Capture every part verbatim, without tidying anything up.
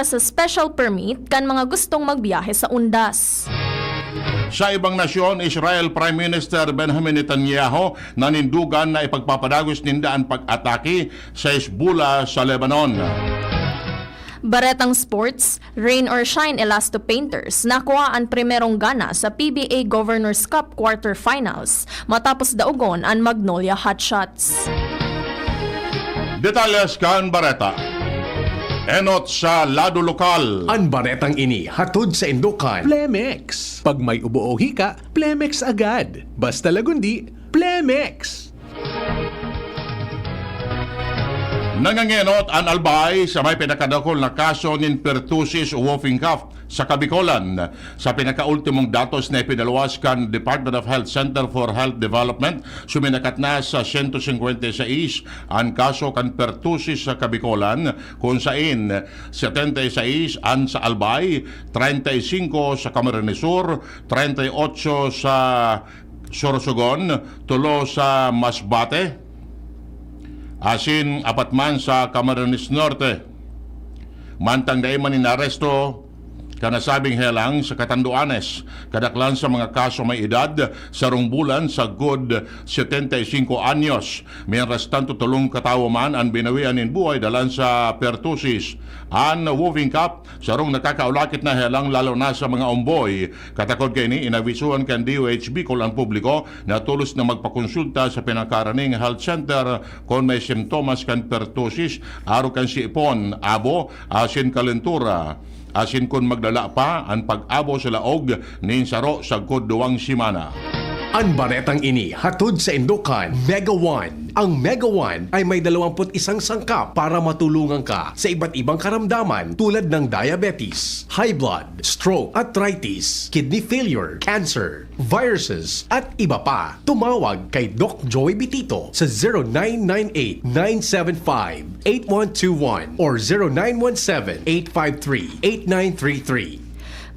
sa special permit kan mga gustong magbiyahe sa undas. Sa ibang nasyon, Israel Prime Minister Benjamin Netanyahu nanindugan na ipagpapadagos ninda an pag-atake sa Hezbollah sa Lebanon. Baretang sports, rain or shine, Elasto Painters nakua an primerong gana sa P B A Governor's Cup quarterfinals matapos daugon an Magnolia Hotshots. Detalles kan bareta. Enot sa lado lokal. An baretang ini hatod sa indokan Plemex. Pag may ubo o hika, Plemex agad. Basta lagundi, Plemex! Nangangenot an Albay sa may pinakadakul na kaso nin pertussis o whooping cough sa Kabikolan. Sa pinakaultimong datos na ipinaluwas kan Department of Health Center for Health Development, suminakat na sa sento singkwenta y seis an kaso kan pertussis sa Kabikolan, kun sain setenta y seis an sa Albay, treinta y cinco sa Camarines Sur, treinta y ocho sa Sorsogon, tulo sa Masbate, asin apat man sa Camarines Norte. Mantang dai man inaaresto kan nasabing helang sa Catanduanes, kadaklan sa mga kaso may edad sarong bulan sagkod setenta y cinco anyos. Mientras tanto, tolong katawo man an binawian nin buhay dalan sa pertussis. An whooping cough, sarong nakakaulakit na helang lalo na sa mga omboy. Katakod kaini, inabisuhan kan D O H Bicol an publiko na tolos na magpakonsulta sa pinakaraning health center kun may simptomas kan pertussis, arog kan sipon, abo, asin kalentura. Asin kun maglala pa an pag-abo sa laog nin saro sagkod duwang semana. An baretang ini hatod sa indokan Mega One. Ang Mega One ay may dalawampu't isang sangkap para matulungan ka sa iba't ibang karamdaman tulad ng diabetes, high blood, stroke, arthritis, kidney failure, cancer, viruses, at iba pa. Tumawag kay Doc Joey Bitito sa zero nine nine eight, nine seven five, eight one two one or zero nine one seven, eight five three, eight nine three three.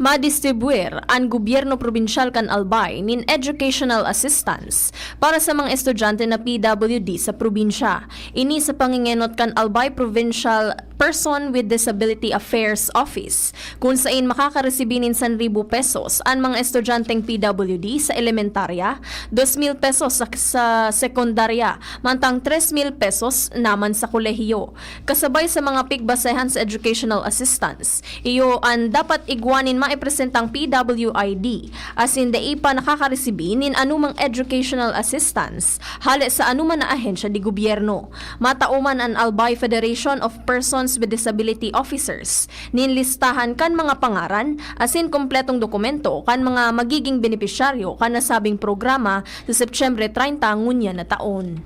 Madistribuir an gobyerno probinsyal kan Albay nin educational assistance para sa mga estudyante na P W D sa probinsya. Ini sa pangengenot kan Albay Provincial Person with Disability Affairs Office, kun sain makakaresibi nin san ribu pesos an mga estudyanteng P W D sa elementarya, dos mil pesos sa, sa sekundarya, mantang tres mil pesos naman sa kolehiyo. Kasabay sa mga pigbasehan sa educational assistance, iyo an dapat igwa nin maipresentang P W I D, asin dai pa nakakaresibi nin anumang educational assistance hale sa anuman na ahensya de gobyerno. Matao man an Albay Federation of Persons with Disability Officers nin listahan kan mga pangaran asin kompletong dokumento kan mga magiging benepisyaryo kan nasabing programa sa Setyembre treinta ngunyan na taon.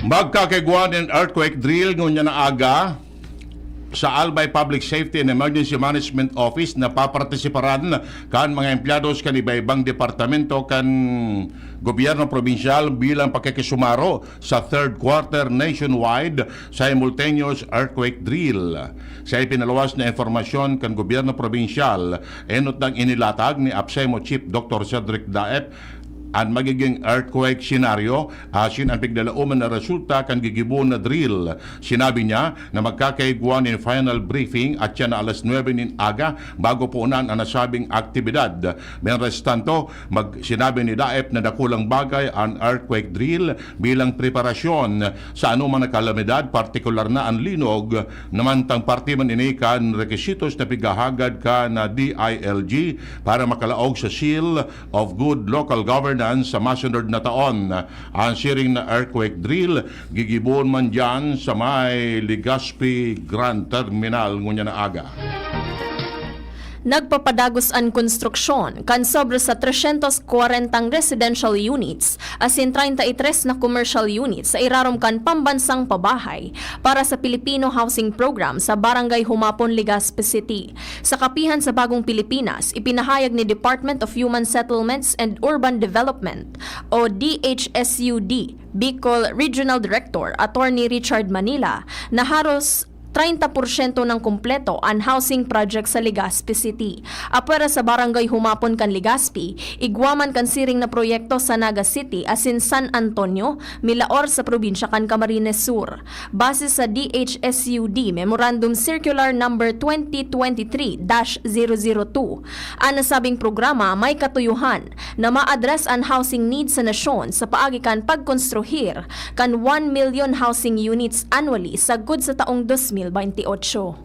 Magkakaigwa nin earthquake drill ngunyan na aga sa Albay Public Safety and Emergency Management Office na papartisiparan kan mga empleyados kan iba-ibang departamento kan gobyerno probinsyal bilang pakikisumaro sa third quarter nationwide simultaneous earthquake drill. Sa ipinaluwas na impormasyon kan gobyerno probinsyal, enot nang inilatag ni APSEMO Chief Doctor Cedric Daep an magiging earthquake scenario asin an piglalauman na resulta kan gigibohon na drill. Sinabi niya na magkakaigwa nin final briefing at siya na alas nuebe nin aga bago puunan an nasabing aktibidad. Mientras tanto, mag-, sinabi ni Daep na dakulang bagay an earthquake drill bilang preparasyon sa anumang na kalamidad, partikular na an linog, na mantang parte man ini kan requisitos na pighahagad kan D I L G para makalaog sa Seal of Good Local Governance sa masunod na taon. An siring na earthquake drill gigibohon man diyan sa may Legazpi Grand Terminal ngunyan na aga. Nagpapadagos an konstruksyon kan sobra sa tresyentos kwarentang residential units asin treinta y tres na commercial units sa irarom kan pambansang pabahay para sa Filipino Housing Program sa Barangay Humapon, Legazpi City. Sa kapihan sa Bagong Pilipinas, ipinahayag ni Department of Human Settlements and Urban Development o D H S U D Bicol Regional Director Attorney Richard Manila na haros treinta porsyento nang kumpleto an housing project sa Legazpi City. Apwera sa Barangay Humapon kan Legazpi, igwa man kan siring na proyekto sa Naga City asin San Antonio, Milaor sa probinsya kan Camarines Sur. Base sa D H S U D Memorandum Circular Number twenty twenty-three dash zero zero two, an nasabing programa may katuyuhan na ma-address an housing needs sa nasyon sa paagi kan pagkonstruhir kan one million housing units annually sagkod sa taong dos mil baynte otso.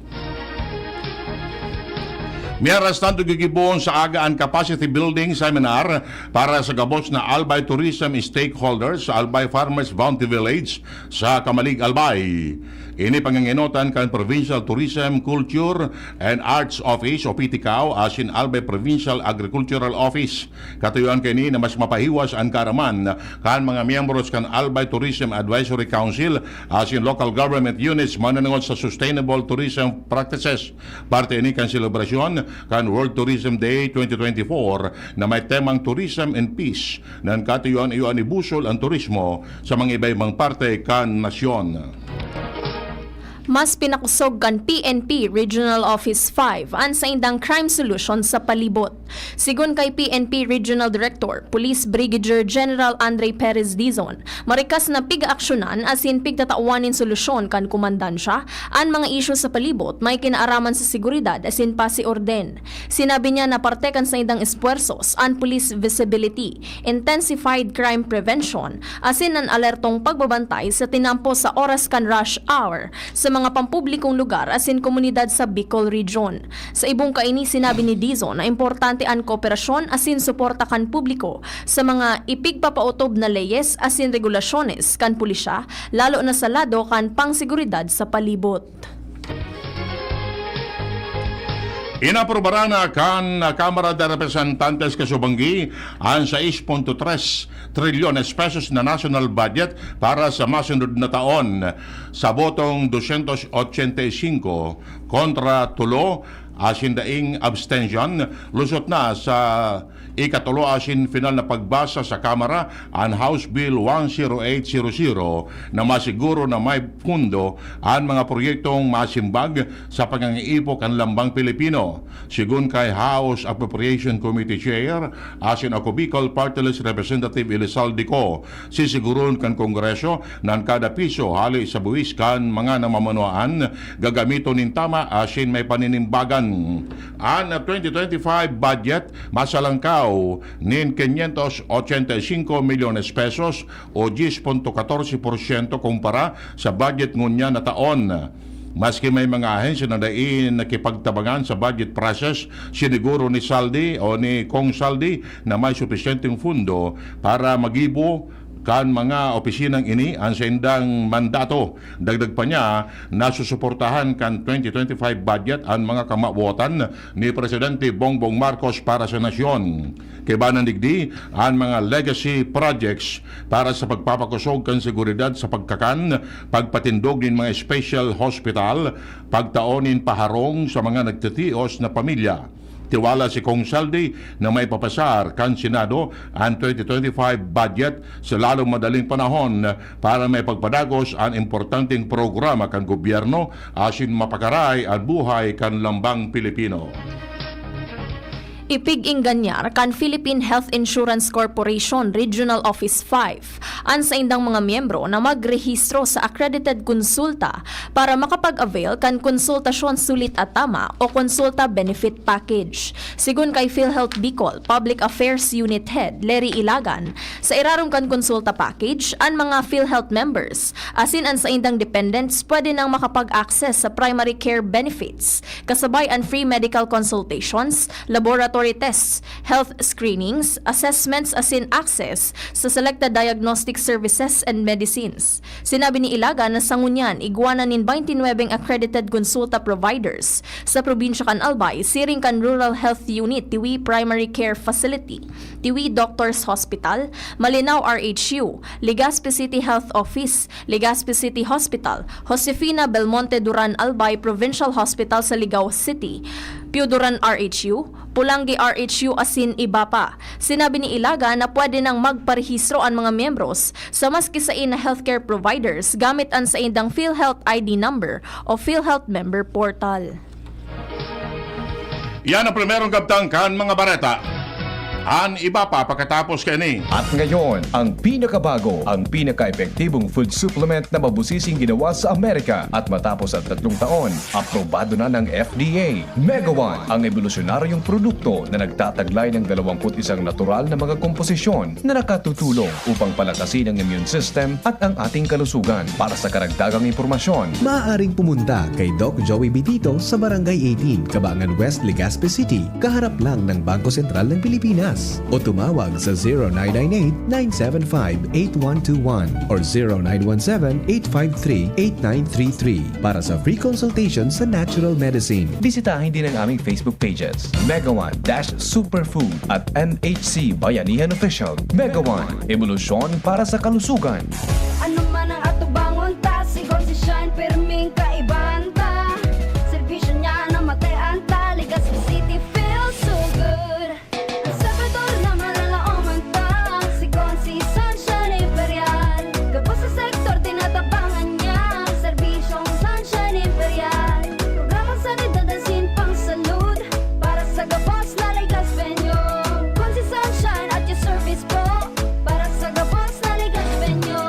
Mientras tanto, gigibohon sa aga an capacity building seminar para sa gabos na Albay Tourism stakeholders sa Albay Farmers Bounty Village sa Camalig, Albay. Ini pangangenotan kan Provincial Tourism, Culture and Arts Office o P T C A O asin Albay Provincial Agricultural Office. Katuyoan kaini na mas mapahiwas an kaaraman kan mga miyembros kan Albay Tourism Advisory Council asin local government units mananangod sa sustainable tourism practices. Parte ini kan selebrasyon kan World Tourism Day twenty twenty-four na may temang Tourism and Peace, na an katuyoan iyo an ibusol an turismo sa mga iba-ibang parte kan nasyon. Mas pinakosog kan P N P Regional Office five an saindang crime solution sa palibot. Sigon kay P N P Regional Director, Police Brigadier General Andre Perez Dizon, marikas na pig-aaksyonan asin pigtatawan nin solusyon kan komandansya an mga isyu sa palibot may kinaaraman sa seguridad asin pasiorden. Sinabi niya na parte kan saindang espuwersos an police visibility, intensified crime prevention, asin an alertong pagbabantay sa tinampo sa oras kan rush hour sa mga pampublikong lugar asin komunidad sa Bicol Region. Sa ibong kaini, sinabi ni Dizon na importante an kooperasyon asin suporta kan publiko sa mga ipigpapautob na leyes asin regulasyones kan pulisya, lalo na sa lado kan pangseguridad sa palibot. Inaprobaran na kan Kamara de Representantes kasubanggi an sais punto tres trilyones pesos na national budget para sa masunod na taon. Sa botong dosyentos ochenta y singko kontra tulo asin daing abstention, lusot na sa ikatulo asin final na pagbasa sa Kamara an House Bill one zero eight zero zero na masiguro na may pundo an mga proyektong masimbag sa pangangaipo kan lambang Pilipino. Sigon kay House Appropriation Committee Chair asin Ako Bicol Party List Representative Elizalde Co, sisiguron kan Kongreso na an kada piso hale sa buhis kan mga namamanuan gagamiton nin tama asin may paninimbagan. An twenty twenty-five budget masalangkaw nin quinientos ochenta y cinco milyones pesos o diyes punto katorse porsyento kumpara sa budget ngunyan na taon. Maski may mga ahensya na dai nakipagtabangan sa budget process, siniguro ni Saldi o ni Kong Saldi na may supisyenteng fundo para magibo kan mga opisinang ini an saindang mandato. Dagdag pa niya, nasusuportahan kan twenty twenty-five budget an mga kamawotan ni Presidente Bongbong Marcos para sa nasyon. Kaiba na digdi, an mga legacy projects para sa pagpapakosog kan seguridad sa pagkakan, pagpatindog nin mga special hospital, pagtao nin paharong sa mga nagtitios na pamilya. Tiwala si Kong Saldi na maipapasar kan Senado an twenty twenty-five budget sa lalong madaling panahon para maipagpadagos an importanteng programa kan gobyerno asin mapakaray an buhay kan lambang Pilipino. Ipig-ingganyar kan Philippine Health Insurance Corporation Regional Office five an saindang mga miyembro na magrehistro sa accredited konsulta para makapag-avail kan konsultasyon sulit at tama o konsulta benefit package. Sigon kay PhilHealth Bicol Public Affairs Unit Head Larry Ilagan, sa irarom kan konsulta package, an mga PhilHealth members asin an saindang dependents pwede nang makapag-access sa primary care benefits, kasabay an free medical consultations, laboratory tests, health screenings, assessments asin access sa selected diagnostic services and medicines. Sinabi ni Ilagan na sa ngunyan, igwa na nin baynte nuwebeng accredited konsulta providers sa probinsya kan Albay, siring kan Rural Health Unit, Tiwi Primary Care Facility, Tiwi Doctors Hospital, Malinao R H U, Legazpi City Health Office, Legazpi City Hospital, Josefina Belmonte Duran Albay Provincial Hospital sa Ligao City, Pioduran R H U, Polangui R H U asin iba pa. Sinabi ni Ilaga na pwede nang magparehistro an mga miyembros sa maski sain na healthcare providers gamit an saindang PhilHealth I D number o PhilHealth Member Portal. Yan ang primerong kabtang kan mga bareta. An iba pa pakatapos kaini. At ngayon, ang pinakabago, ang pinaka-epektibong food supplement na mabusising ginawa sa Amerika. At matapos ang tatlong taon, aprobado na ng F D A. Mega One, ang ebolusyonaryong produkto na nagtataglay ng dalawampu't isang natural na mga komposisyon na nakatutulong upang palakasin ang immune system at ang ating kalusugan. Para sa karagdagang impormasyon, maaaring pumunta kay Doc Joey Bitito sa Barangay eighteen, Cabangan West, Legazpi City, kaharap lang ng Bangko Sentral ng Pilipinas. O tumawag sa zero nine nine eight, nine seven five, eight one two one or zero nine one seven, eight five three, eight nine three three para sa free consultation sa natural medicine. Bisitahin din ang aming Facebook pages, Mega One dash Superfood at M H C Bayanihan Official. Mega One, ebolusyon para sa kalusugan. Ano man ang atubangon ta, si Gonzi Shine, pirming kaibahan ta. Serbisyo niya na matean ta, Legazpi City feels so good. Ang Salvador na malalaoman ta, si Gonzi Sunshine Imperial. Gabos sa sektor, tinatabangan niya, serbisyong Sunshine Imperial. Programang sanidad asin pangsalud, para sa gabos na Legazpeño. Gonzi Sunshine at your service po, para sa gabos na Legazpeño.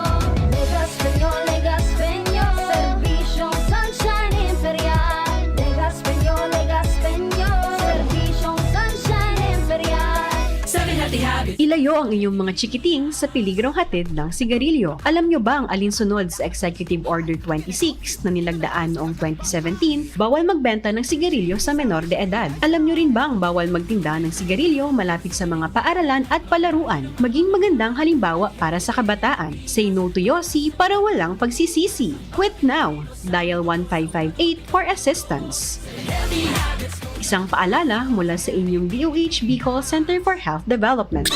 Legazpeño, Legazpeño, serbisyong Sunshine Imperial. Legazpeño, Legazpeño, serbisyong Sunshine Imperial. Seven Healthy Habits. Ilayo ang inyong mga chikiting sa peligrong hatid ng sigarilyo. Alam nyo bang alinsunod sa Executive Order twenty-six na nilagdaan noong twenty seventeen, bawal magbenta ng sigarilyo sa menor de edad? Alam nyo rin bang bawal magtinda ng sigarilyo malapit sa mga paaralan at palaruan? Maging magandang halimbawa para sa kabataan. Say no to Yossi para walang pagsisisi. Quit now! Dial one five five eight for assistance. Isang paalala mula sa inyong D O H Bicol Center for Health Development.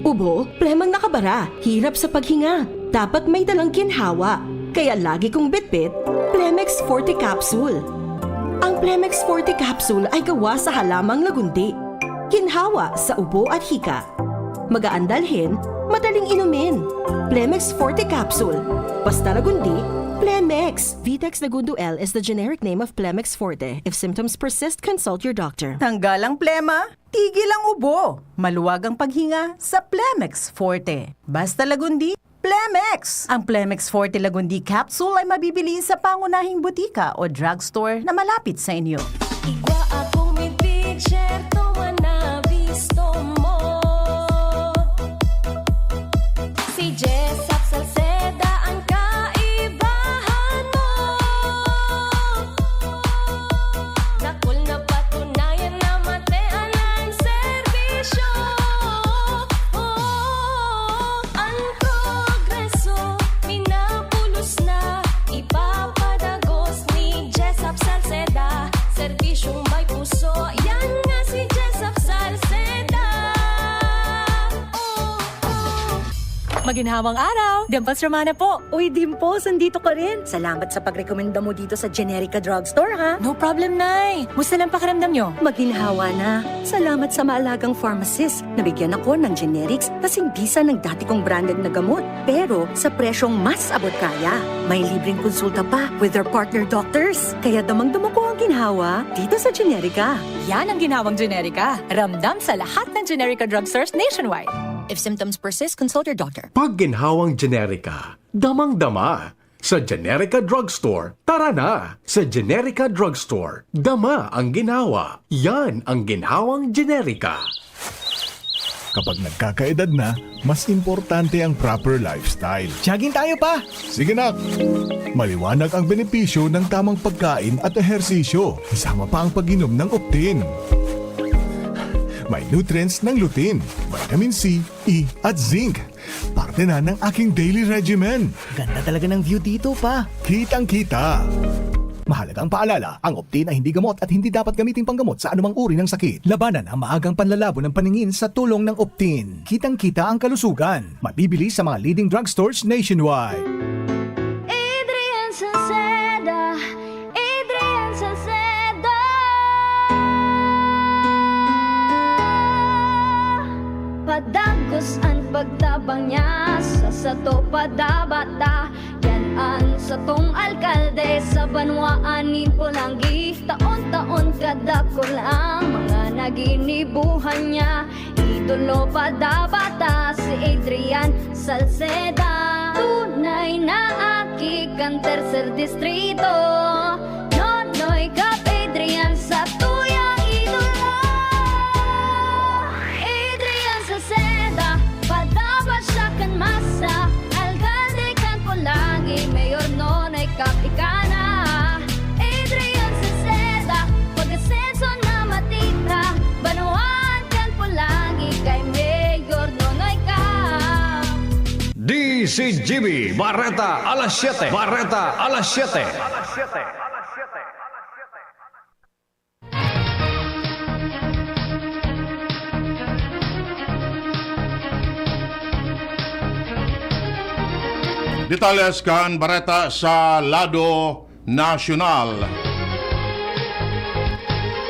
Ubo, plemang nakabara, hirap sa paghinga. Dapat may dalang ginhawa. Kaya lagi kong bitbit, Plemex Forte Capsule. Ang Plemex Forte Capsule ay gawa sa halamang lagundi. Ginhawa sa ubo at hika. Magaan dalhin, madaling inumin. Plemex Forte Capsule. Basta lagundi, Plemex. Vitex Lagundo L is the generic name of Plemex Forte. If symptoms persist, consult your doctor. Tanggal ang plema, tigil ang ubo. Maluwag ang paghinga sa Plemex Forte. Basta lagundi, Plemex! Ang Plemex Forte Lagundi Capsule ay mabibili sa pangunahing butika o drugstore na malapit sa inyo. Igwa akong mipicture, tuman na bisto mo. Si Jessop Salceda ang kaibahan mo. Dakul na patunayan na matean ang serbisyo. Oh, ang progreso, minapulos na, ipapadagos ni Jessop Salceda. Serbisyong may puso, yan nga si Jessop Salceda. Oh, oh. Maginhawang araw! Dimples Romana po. Uy, Dimples, andito ka rin. Salamat sa pagrekomenda mo dito sa Generica Drugstore, ha? No problem, Nay. Musta lang pakiramdam nyo? Maginhawa na. Salamat sa maalagang pharmacist. Nabigyan ako ng generics kasing bisa ng dati kong branded na gamot, pero sa presyong mas abot kaya. May libreng konsulta pa with their partner doctors. Kaya damang-dama ko ang ginhawa dito sa Generica. Yan ang ginhawang Generica. Ramdam sa lahat ng Generica drugstores nationwide. If symptoms persist, consult your doctor. Pag ginhawang Generica, damang-dama. Sa Generica Drugstore, tara na! Sa Generica Drugstore, dama ang ginhawa. Yan ang ginhawang Generica. Kapag nagkakaedad na, mas importante ang proper lifestyle. Jogging tayo, Pa! Sige, nak! Maliwanag ang benepisyo ng tamang pagkain at ehersisyo, kasama pa ang pag-inom ng Optin. May nutrients ng lutein, vitamin C, E, at zinc. Parte na ng aking daily regimen. Ganda talaga ng view dito, Pa. Kitang-kita. Mahalagang paalala, ang Optin ay hindi gamot at hindi dapat gamiting panggamot sa anumang uri ng sakit. Labanan ang maagang panlalabo ng paningin sa tulong ng Optin. Kitang-kita ang kalusugan. Mabibili sa mga leading drugstores nationwide. Adrian Salceda, Adrian Salceda. Sato padabata, yan an satong alkalde sa banwaan nin Polangui. Taon-taon kadakul ang mga naginibuhan niya. Idolo padabata si Adrian Salceda. Tunay na aki kan tercer distrito. Nonoy Cap Adrian sa tuyang idolo. Adrian Salceda, padaba siya kan masa, alkalde kan Polangui, Mayor Nonoy Cap ika na. Adrian Salceda, pag-asenso na matita, banwaan kan Polangui kay Mayor Nonoy Cap. D C G B, Bareta alas siete. Bareta alas siete. Detalles kan bareta sa lado nasyonal.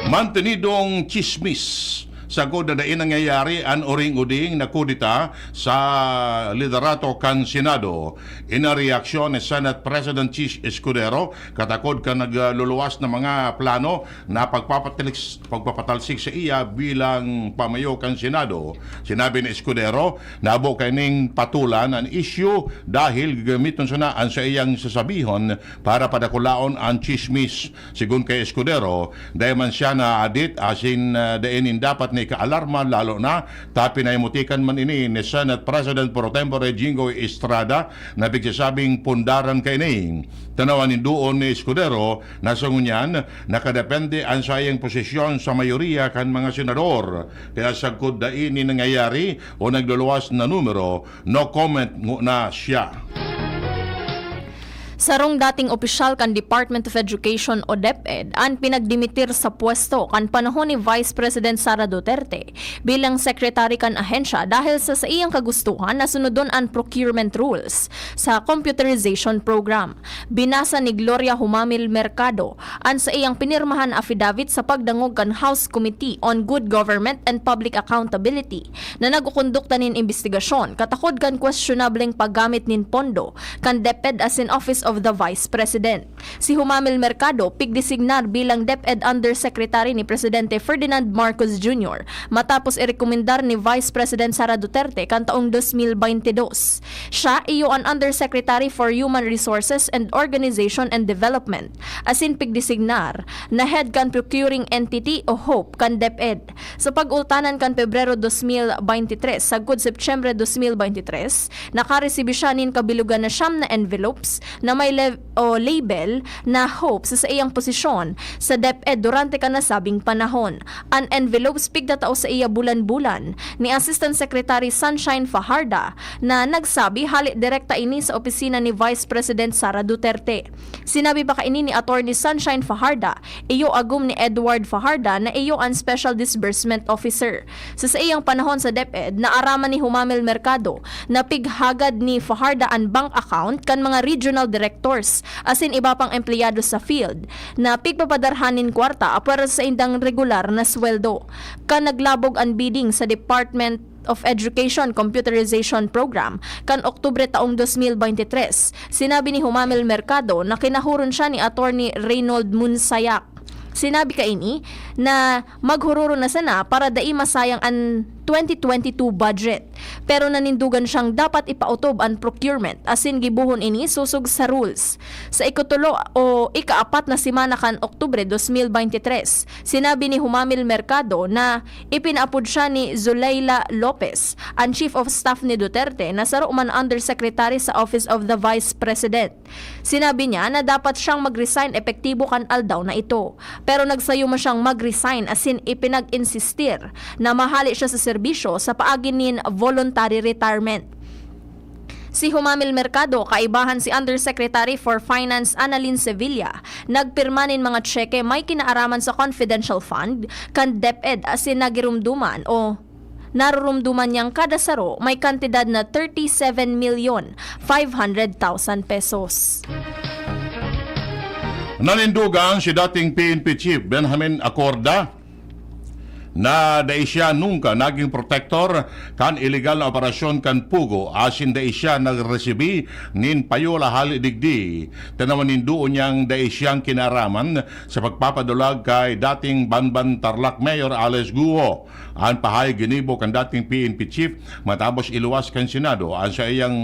Mantenidong chismis. Sagkod na dai nangyayari an uring-uding na kudeta sa liderato kan Senado. Ini reaksyon ni Senate President Chiz Escudero katakod kan nagluluwas na mga plano na pagpapatalik-, pagpapatalsik saiya bilang pamayo kan Senado. Sinabi ni Escudero na habo kaining patulan an isyu dahil gagamiton sana an saiyang sasabihon para padakulaon an chismis. Sigon kay Escudero, dai man siya naadit asin, ah, dai nin dapat na ikaalarma, lalo na ta pinaimutikan man ini ni Senate President Pro Tempore Jinggoy Estrada na pigsasabing pundaran kaini. Tanawan nindoon ni Escudero na sa ngunyan, nakadepende an saiyang posisyon sa mayoriya kan mga senador. Kaya sagkod dai ini nangyayari o nagluluwas na numero, no comment nguna siya. Sarong dating opisyal kan Department of Education o DepEd an pinagdimitir sa pwesto kan panahon ni Vice President Sara Duterte bilang secretary kan ahensya dahil sa saiyang kagustuhan na sunodon an procurement rules sa computerization program. Binasa ni Gloria Humamil Mercado an saiyang pinirmahan na affidavit sa pagdangog kan House Committee on Good Government and Public Accountability na nagkukondukta nin imbestigasyon katakod kan kwestionableng paggamit nin pondo kan DepEd asin Office of the Vice President. Si Humamil Mercado pigdesignar bilang DepEd Undersecretary ni Presidente Ferdinand Marcos Junior matapos irekomendar ni Vice President Sara Duterte kan taong dos mil baynte dos. Siya iyo an Undersecretary for Human Resources and Organization and Development, asin pigdesignar na head kan Procuring Entity o HOPE kan DepEd. Sa pag-ultanan kan Pebrero dos mil baynte tres sagkod Setyembre dos mil baynte tres, nakaresibi siya nin kabilogan na siyam na envelopes na may le- o label na HOPE sa saiyang posisyon sa DepEd durante kan nasabing panahon. An envelopes pigtatao saiya bulan-bulan ni Assistant Secretary Sunshine Fajarda na nagsabi hale direkta ini sa opisina ni Vice President Sara Duterte. Sinabi pa kaini ni Attorney Sunshine Fajarda, iyo agom ni Edward Fajarda na iyo an Special Disbursement Officer. Sa saiyang panahon sa DepEd, naaraman ni Humamil Mercado na pighagad ni Fajarda an bank account kan mga regional directors asin iba pang empleyado sa field na pigpapadarhan nin kwarta apwera sa saindang regular na sweldo. Kan naglabog an bidding sa Department of Education Computerization Program kan Oktubre taong dos mil baynte tres, sinabi ni Humamil Mercado na kinahuron siya ni Attorney Reynold Munsayak. Sinabi kaini na maghururo na sana para dai masayang an twenty twenty-two budget. Pero nanindogan siyang dapat ipautob an procurement asin gibohon ini sosog sa rules. Sa ikatulo o ikaapat na semana kan Oktubre dos mil baynte tres, sinabi ni Humamil Mercado na ipinaapod siya ni Zuleila Lopez, an Chief of Staff ni Duterte, na saro man undersecretary sa Office of the Vice President. Sinabi niya na dapat siyang mag-resign epektibo kan aldaw na ito. Pero nagsayuma siyang mag-resign asin ipinag-insistir na mahale siya sa serbisyo sa paagi nin voluntary retirement. Si Humamil Mercado, kaibahan si Undersecretary for Finance Annalyn Sevilla, nagpirma nin mga tseke may kinaaraman sa confidential fund kan DepEd asin nagirumduman o narurumduman niyang kada saro may kantidad na thirty-seven million five hundred thousand pesos. Nanindugan si dating P N P Chief Benjamin Acorda na dai siya nungka naging protektor kan ilegal na operasyon kan Pogo, asin dai siya nagresibi nin payola hali digdi. Tanawan nindo niyang dai siyang kinaaraman sa pagpapadulag kay dating Banban Tarlac Mayor Alice Guo. An pahayag ginibo kan dating P N P chief matapos iluwas kan Senado an saiyang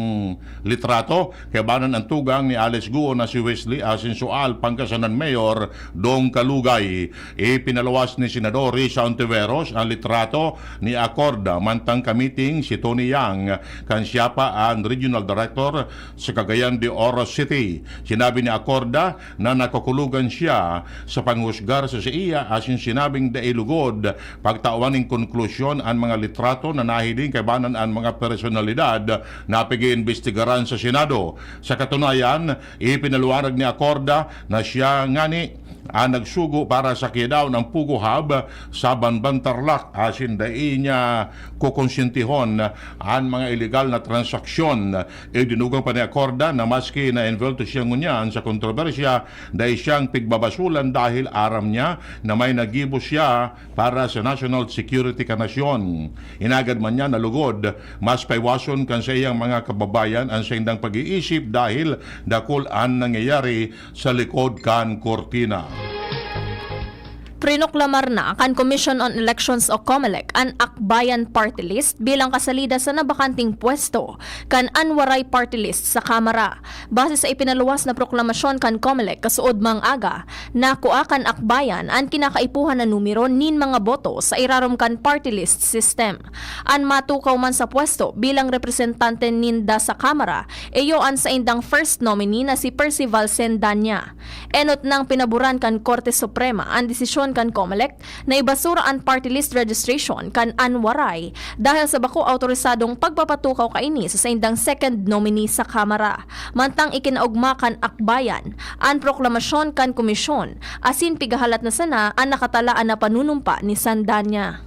litrato kaibanan an tugang ni Alice Guo na si Wesley Asensual, Pangasinan Mayor, Dong Kalugay. Ipinaluwas ni Senador Risa Ontiveros an litrato ni Acorda mantang kamiting si Tony Yang, kan siya pa an Regional Director sa Cagayan de Oro City. Sinabi ni Acorda na nakukulugan siya sa panghusgar sa saiya asin sinabing dai lugod pagtawan nin konklusyon an mga litrato na nahiling kaibanan an mga personalidad na pag-iimbestigaran sa Senado. Sa katunayan, ipinaliwanag ni Acorda na siya ngani ang nagsugo para sa kiyaw ng Pogo Hub sa Banban Tarlac asin dai niya kukonsyentihon an mga ilegal na transaksyon. Idinugang pa ni Acorda na maski na-envuelto siya ngunyan sa kontrobersya, dai siyang pigbabasulan dahil aram niya na may nagibo siya para sa national security kan nasyon. Inagad man niya na lugod, mas paiwason kan saiyang mga kababayan an saindang pag-iisip dahil dakul an nangyayari sa likod kan kurtina. Prinoklamar na kan Commission on Elections o COMELEC an Akbayan Party List bilang kasalida sa nabakanting pwesto kan An Waray Party List sa Kamara. Base sa ipinaluwas na proklamasyon kan COMELEC kasuodmang aga, nakua kan Akbayan an kinakaipuhan na numero nin mga boto sa irarom kan party list system. An matukaw man sa pwesto bilang representante ninda sa Kamara, iyo an saindang first nominee na si Percival Sendanya. Enot nang pinaboran kan Korte Suprema an desisyon kan COMELEC na ibasura an party list registration kan An Waray dahil sa bako awtorisadong pagpapatukaw kaini sa saindang second nominee sa Kamara. Mantang ikinaogma kan Akbayan an proklamasyon kan komisyon, asin pigahalat na sana an nakatalaan na panunumpa ni Sandanya.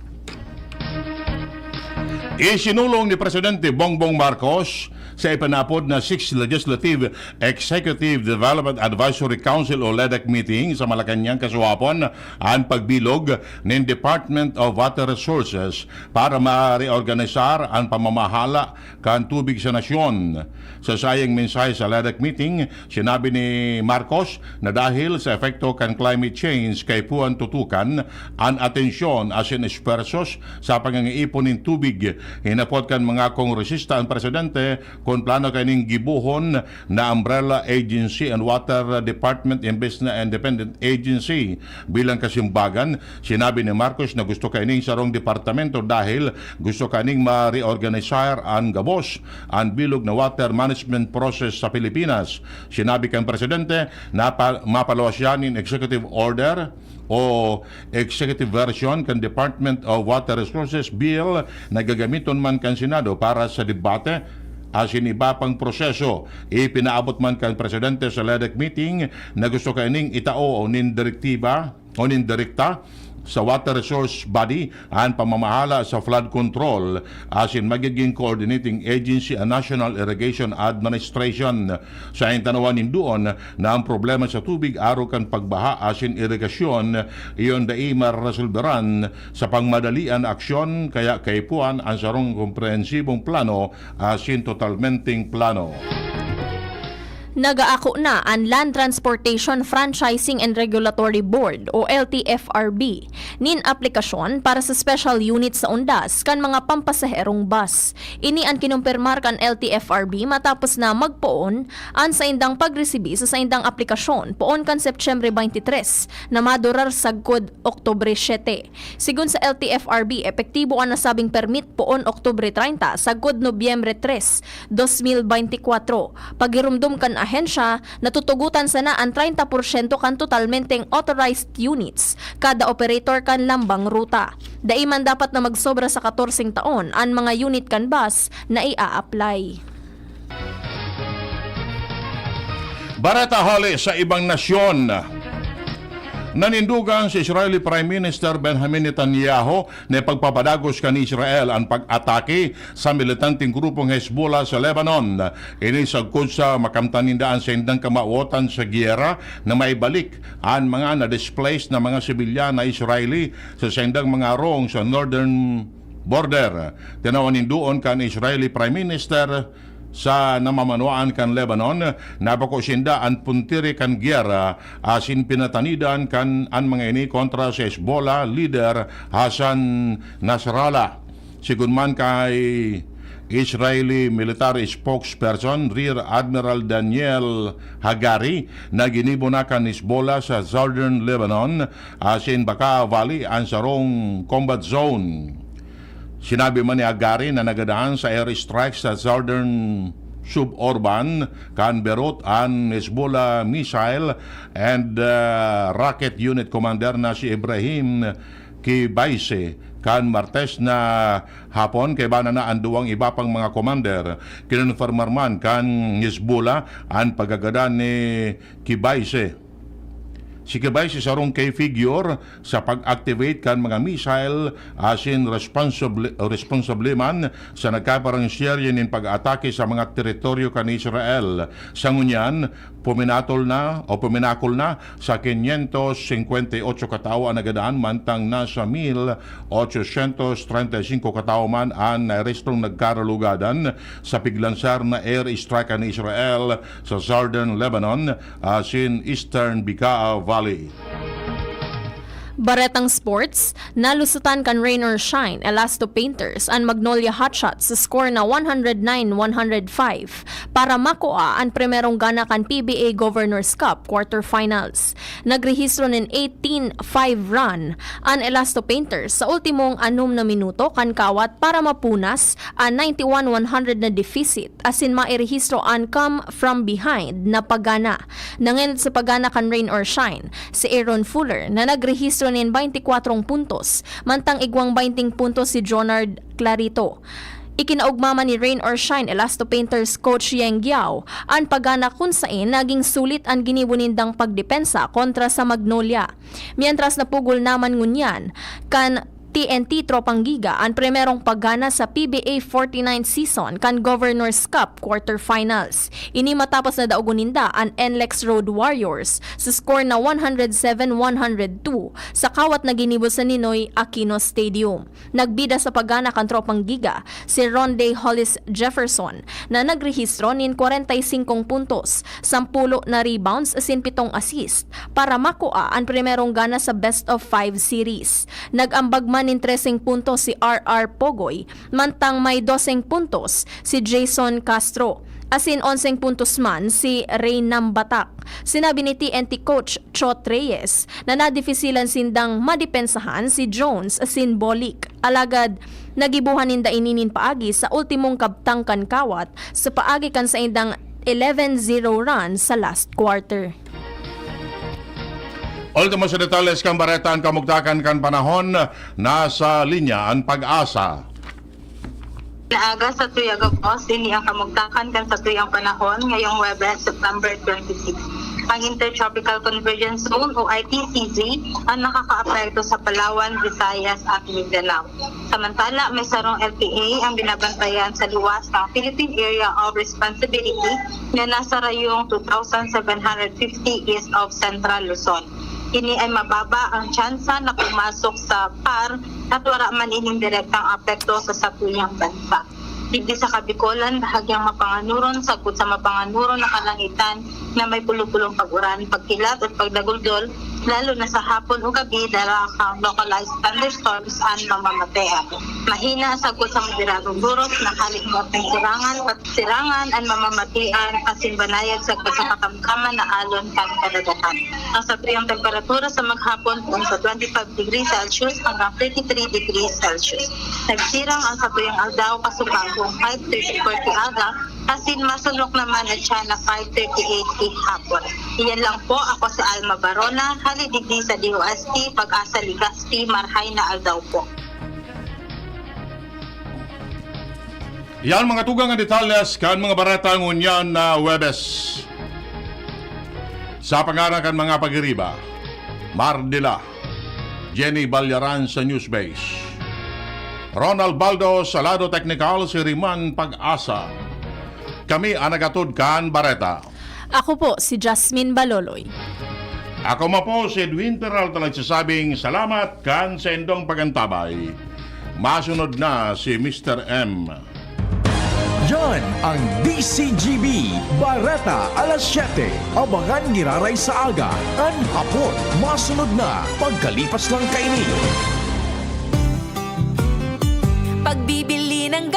Isinulong ni Presidente Bongbong Marcos sa ipinapod na Sixth Legislative Executive Development Advisory Council o LEDEC meeting sa Malacañang kasuhapon an pagbilog nin Department of Water Resources para ma-reorganisar an pamamahala kan tubig sa nasyon. Sa saiyang mensahe sa LEDEC meeting, sinabi ni Marcos na dahil sa epekto kan climate change, kaipuhan tutukan an atensyon asin esfuerzos sa pangangaipon nin tubig. Hinapot kan mga kongresista an presidente kun plano kaining gibohon na umbrella agency an Water Department imbes na independent agency. Bilang kasimbagan, sinabi ni Marcos na gusto kaining sarong departamento dahil gusto kaining ma-reorganisar an gabos an bilog na water management process sa Pilipinas. Sinabi kan presidente na pa- mapaluwas siya nin executive order o executive version kan Department of Water Resources Bill na gagamiton man kan Senado para sa debate asin iba pang proseso. Ipinaabot man kan presidente sa LEDEC meeting na gusto kaining itao nin direktiba o nin direkta sa Water Resource Body an pamamahala sa flood control asin magiging coordinating agency an National Irrigation Administration. Sa tanawan nin duon na ang problema sa tubig arog kan pagbaha asin irigasyon, iyon dai maresolberan sa pangmadalian na aksyon, kaya kaipuhan an sarong komprehensibong plano asin totalmenteng plano. Nagaako na an Land Transportation Franchising and Regulatory Board o L T F R B nin aplikasyon para sa special unit sa undas kan mga pampasaherong bus. Ini an kinumpirmar kan L T F R B matapos na magpoon an saindang pagresibi sa saindang aplikasyon poon kan Setyembre twenty-three na madurar sagkod Oktubre siete. Sigon sa L T F R B, epektibo an nasabing permit poon Oktubre treinta sagkod Nobyembre tres, dos mil beintikwatro. Paghiromdom kan ahensya, natutugotan sana an treinta porsyento kan totalmenteng authorized units kada operator kan lambang ruta. Dai man dapat na magsobra sa katorseng taon an mga unit kan bus na i-a-apply. Bareta hale sa ibang nasyon. Nanindogan si Israeli Prime Minister Benjamin Netanyahu na ipagpapadagos kan Israel an pag-atake sa militanteng grupong Hezbollah sa Lebanon. Ini sagkod sa makamtan ninda an saindang kamawotan sa giyera na maibalik an mga na-displaced na mga sibilyan na Israeli sa saindang mga harong sa northern border. Tinawan nindoon kan Israeli Prime Minister sa namamanwaan kan Lebanon, nabako sinda an puntiri kan giyera asin pinatanidan kan an mga ini kontra sa Hezbollah leader Hassan Nasrallah. Sigon man kay Israeli military spokesperson Rear Admiral Daniel Hagari na ginibo na kan Hezbollah sa southern Lebanon asin Bekaa Valley an sarong combat zone. Sinabi man ni Hagari na nagadan sa airstrike sa southern suburban kan Beirut an Hezbollah missile and, ah, rocket unit commander na si Ibrahim Kibaise kan Martes na hapon, kaiba na an duwang iba pang mga commander. Kinonfirmar man kan Hezbollah an pagkagadan ni Kibaise. Si Kibaise sarong key figure sa pag-activate kan mga missile asin responsable, responsable man sa nagkaparang serye nin pag-atake sa mga teritoryo kan Israel. Sa ngunyan, puminatol na o puminakol na sa quinientos cincuenta y ocho katawo an nagadan, mantang nasa mil ochocientos treinta y cinco katawo man an nairehistrong nagkaralugadan sa piglansar na air strike kan Israel sa southern Lebanon asin eastern Bekaa Valley. Baretang sports, nalusutan kan Rain or Shine, Elasto Painters, an Magnolia Hotshots sa score na one hundred nine one hundred five para makua an primerong gana kan P B A Governor's Cup quarterfinals. Nagrehistro nin eighteen five run an Elasto Painters sa ultimong anom na minuto kan kawat para mapunas an ninety-one one hundred na deficit asin mairehistro an come from behind na pagana. Nangilid sa pagana kan Rain or Shine, si Aaron Fuller na nagrehistro nin baynti kwatro puntos, mantang igwang baynti puntos si Jonard Clarito. Ikinaugma man ni Rain or Shine Elasto Painters coach Yeng Giao an pagana kun sain naging sulit an ginibo nindang pagdepensa kontra sa Magnolia. Mientras napugol naman ngunyan kan T N T Tropang Giga an primerong paggana sa P B A forty-ninth season kan Governor's Cup quarterfinals. Ini matapos na daogon ninda an N L E X Road Warriors sa score na one hundred seven one hundred two sa kawat na ginibo sa Ninoy Aquino Stadium. Nagbida sa paggana kan Tropang Giga si Ronde Hollis Jefferson na nagrehistro nin kwarenta y singkong puntos, sampulo na rebounds asin pitong assist para makua an primerong gana sa best of five series. Nag-ambag man nin treseng puntos si R R Pogoy, mantang may doseng puntos si Jason Castro, asin onseng puntos man si Reynam Batak. Sinabi ni T N T coach Chot Reyes na nadifisilan sindang madepensahan si Jones asin Bolic. Alagad, nagibohan ninda ini nin paagi sa ultimong kabtang kan kawat sa paagi kan saindang eleven zero run sa last quarter. Ultimo sa detalles kan bareta, an kamugtakan kan panahon, nasa linya an Pag-asa. Naaga sa Tuya Gabos, ini ang kamugtakan kan satuyang panahon ngayong Huwebes, September twenty-six. Ang Intertropical Convergence Zone o I T C Z ang nakakaapekto sa Palawan, Visayas at Mindanao. Samantala, may sarong L P A ang binabantayan sa luwas ng Philippine Area of Responsibility na nasa rayong two thousand seven hundred fifty east of Central Luzon. Ini ay mababa ang tsansa na pumasok sa PAR at wala man ining direktang apekto sa satuyang bansa. Digdi sa Kabikolan, bahagyang mapanganuron sagkod sa mapanganuron na kalangitan na may pulo-pulong pag-uran, pagkilat at pagdaguldol, lalo na sa hapon o gabi, dara kan localized thunderstorms an mamamatean. Mahina sagkod sa moderadong buros na hali moteng sirangan, sirangan an mamamatean asin banayad sagkod sa katamtaman na alon kan kadagatan. Ang satuyang temperatura sa maghapon poon sa twenty-five degrees Celsius hanggang thirty-three degrees Celsius. Nagsirang ang satuyang aldaw kasubago five thirty forty aga, asin masunok naman at siya na five thirty-eight gihapon. Iyan lang po, ako si Alma Barona, hali digdi sa D O S T, Pag-asa Legazpi, marhay na aldaw po. Yan mga tugang an detalles kan mga bareta ngunyan na Huwebes. Sa pangaran kan mga pagiriba, Mardila, Jenny Balyaran sa Newsbase. Ronald Baldo sa lado teknikal, si Riman Pag-asa. Kami an nagatod kan bareta. Ako po si Jasmine Baloloy. Ako man po si Edwin Peralta nagsasabing salamat kan saindong pagantabay. Masunod na si Mister M. Yan ang D C G B, Bareta alas siyete. Abangan giraray sa aga, an hapon. Masunod na, pagkalipas lang kaini. Pagbibili ng